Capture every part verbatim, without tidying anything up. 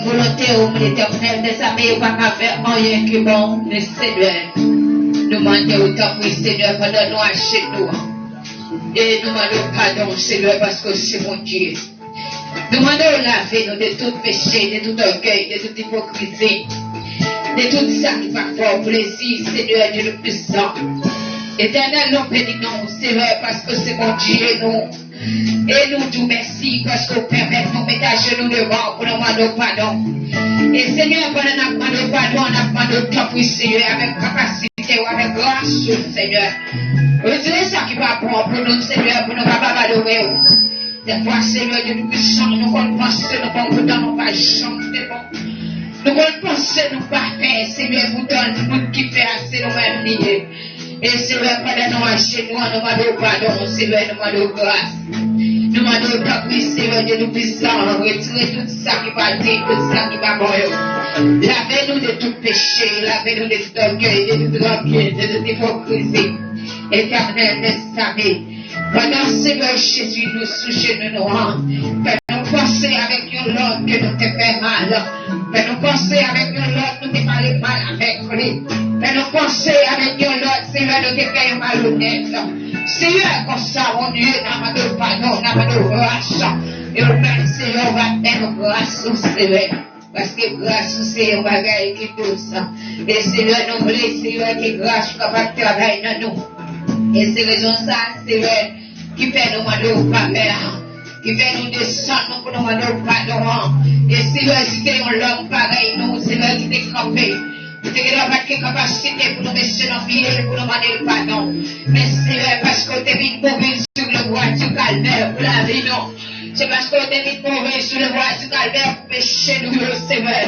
volonte w, Letènèl dèzame, yo pa ka fè anyen ki bon, men Senyè, nou mande w, tanpri, Senyè, pandan nou ajenou, e nou mande w padon, Senyè, paske w se Bondye. Nou mande w lave nou de tout peche, de tout ògèy, de tout ipokrizi, de tout sa ki pa fè w plezi, Senyè Dye Toupisan. Etènèl, nou beni non w, Senyè, paske w se Bondye nou. E nou di w mèsi paske w pèmèt nou met ajenou devan w pou nou mande w padon. E Senyè, pandan n ap mande w padon, n ap mande w tanpri, Senyè, avèk kapasite w, avèk gras ou, Senyè. Retire sa ki pa bon pou nou, Senyè, pou nou kapab adore w. Dèfwa, Senyè Dye Toupisan, nou konn panse nou bon, poutan nou pa janm te bon. Nou konn panse nou pafè, Senyè, poutan moun ki fè a se nou menm li ye. E Senyè, pandan nou ajenou an, nou mande w padon, Senyè, nou mande w gras. Nou mande w tanpri, Senyè Dye Toupisan, retire tout sa ki pa diy, tout sa ki pa bon yo. Lave nou de tout peche, lave nou de tout ògèy, de tout rankin, de tout ipokrizi. Etènèl dèzame, pandan Senyè Jezi nou sou jenou nou an, fè nou panse avèk yon lòt ke nou te fè mal. Fè nou panse avèk yon lòt nou te pale mal avèk li. Fè nou panse avèk yon lòt, Senyè, nou te fè yon malonèt. Senyè, konsa, Bondye, n a mande w padon, n a mande w gras. E ou menm, Senyè, ou va fè nou gras, ou, Senyè. Paske gras ou se yon bagay ki dous. E Senyè, nou vle, Senyè, ke gras ou kapab travay nan nou. E se rezon sa, Senyè, ki fè nou mande w favè a, ki fè nou desann nou pou nou mande w padon an. E Senyè, si te yon lòm parèy nou, Senyè, ki te kanpe, nou te gentan pa t gen kapasite pou nou mesye nan pye l, pou nou mande l padon. Men Senyè, paske w te vin mouri sou le bwa di kalvè pou lavi nou. Se paske w te vin mouri sou le bwa di kalvè pou peche nou yo, Senyè.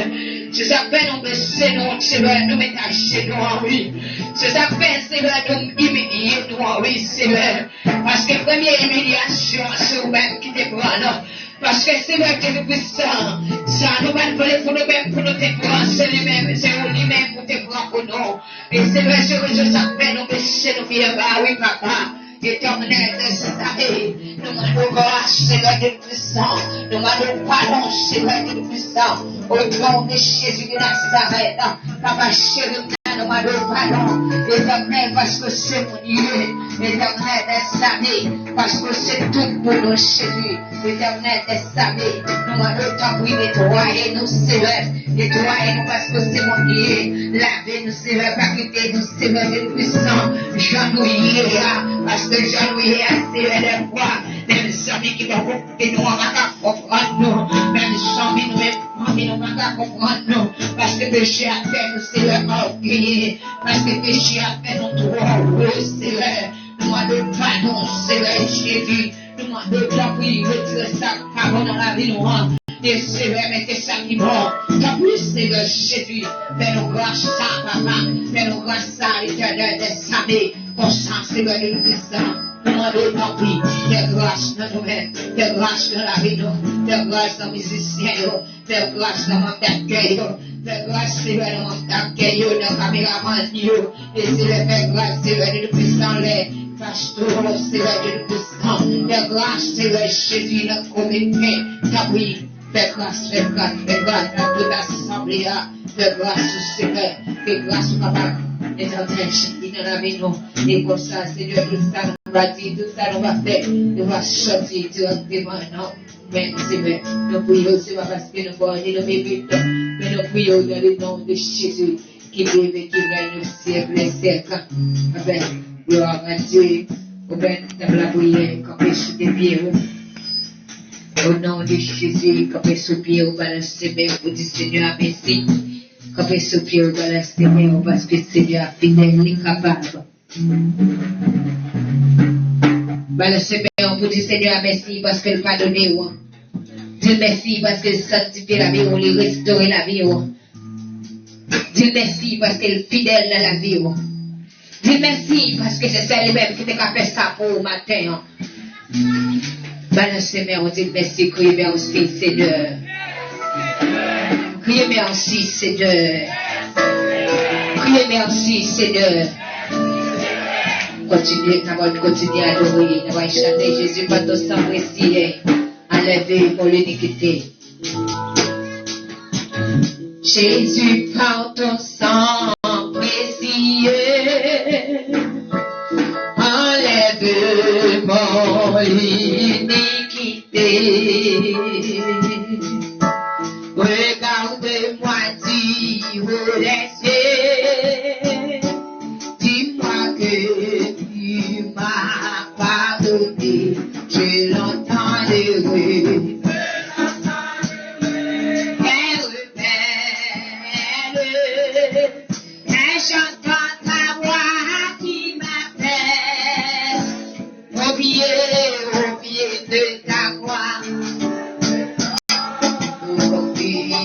Se sa k fè nou bese nou, Senyè, nou met ajenou an, wi. Se sa k fè, Senyè, nou imilye nou an, wi, Senyè. Paske premye imilyasyon an, se ou menm ki te pran l. Paske, Senyè Dye Toupisan, sa nou pa t vle pou nou menm, pou nou te pran, se li menm, se ou li menm ou te pran pou nou. E Senyè, se rezon sa k fè nou bese nou byen ba, wi, papa. Etènèl dèzame, nou mande w gras, Senyè Dye Toupisan. Nou mande w padon, Senyè Dye Toupisan. O non de Jezi de Nazarèt, papa cheri m nan, nou mande w padon. Etènèl, paske se moun ye. Etènèl dèzame, paske se tout pou nou, Jezi. Etènèl dèzame, nou mande w tanpri netwaye nou, Senyè. Netwaye nou paske se moun ye. Lave nou, Senyè, pa kite nou, Senyè, Dye Toupisan, jan nou ye a. Paske jan nou ye a, Senyè, dèfwa, menm zanmi ki poko koute nou an pa ka konprann nou. Menm zanmi nou, menm fanmi nou pa ka konprann nou. Paske peche a fè nou, Senyè, ògeye. Paske peche a fè nou twò wo, Senyè. Nou mande w padon, Senyè Jezi. Nou mande w tanpri, retire sa k pa bon nan lavi nou an. E Senyè, mete sa ki bon. Tanpri, Senyè Jezi, fè nou gras sa, papa. Fè nou gras sa, Etènèl dèzame. Konsa, Senyè Dye Toupisan, nou mande w tanpri, fè gras nan nou menm, fè gras nan lavi nou, fè gras nan mizisyen yo, fè gras nan manm dakèy yo, fè gras, Senyè, nan manm dakèy yo, nan kameramann yo, e Senyè, fè gras, Senyè Dye Toupisan, lè pastè, Senyè Dye Toupisan, fè gras, Senyè Jezi, nan komite, tanpri, fè gras, fè gras, fè gras nan tout asanble a, fè gras ou, Senyè, ke gras ou kapab entèvyen nan lavi nou, e konsa, Senyè, tout sa nou va di, tout sa nou va fè, nou va sòti dirèkteman nan men, Senyè. Nou priye w, se pa paske nou bon, ni nou merit, men nou priye w dans le nom de Jésus, qui vive et qui règne au siècle des siècles. Amen. Gloire à Dieu. Ou menm, tanp lapriyè, kanpe sou de pye w. O non de Jezi, kanpe sou pye w, balanse men w pou di Senyè a mèsi. Kanpe sou pye w, balanse men w, paske Senyè a fidèl, li kapab. Balanse men w pou di Senyè a mèsi paske l padone w. Di l mèsi paske l sanntifye lavi w, li restore lavi w. Di l mèsi paske l fidèl nan lavi w. Di l mèsi paske se sèl li menm ki te ka fè sa pou ou maten an. Balanse men w, di l mèsi, kriye mèsi, Senyè. Kriye mèsi, Senyè. Kriye mèsi, Senyè. Kontinye, n ap kontinye adore, n ap chante Jezi pandan w san presiye, enleve pou linikite. Jésus, par ton sang précieux, enlève mon iniquité. Regarde-moi du haut des cieux, dis-moi que tu m'as pardonné. Je l'entendrai. Père, Père, j'entends ta voix qui m'appelle au pied, au pied de ta croix. Au pied.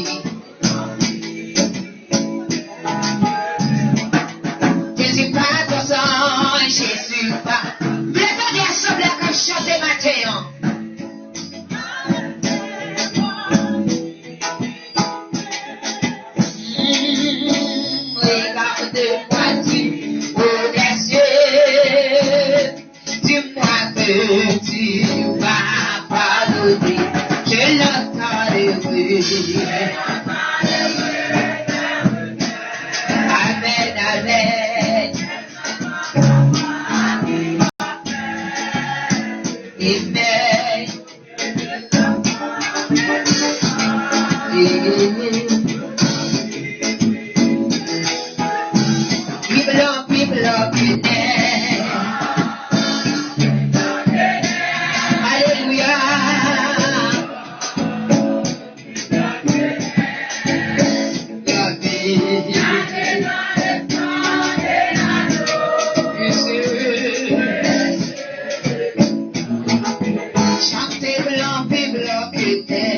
Jésus, par ton sang, Jésus, par. Leve Bondye, asanble a k ap chante maten an. Regarde-moi du haut des cieux, dis-moi que tu m'as pardonné. Je l'entends le bruit. Amen, amen. Amen. People of, people of Benin. Alelouya. Chante blan, viv blan, Benin.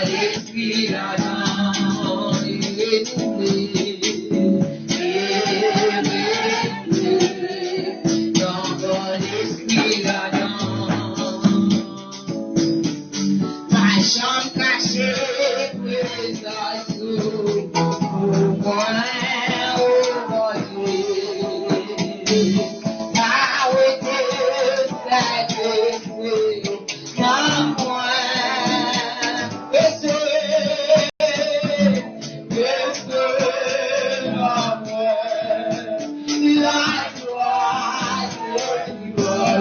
Lespri ladan, renouvle, renouvle, ankò lespri ladan. Pa janm kache prezans ou pou mwen, o Bondye. Pa wete Sentespri nan mwen. Restore, restore nan mwen lajwa, delivre.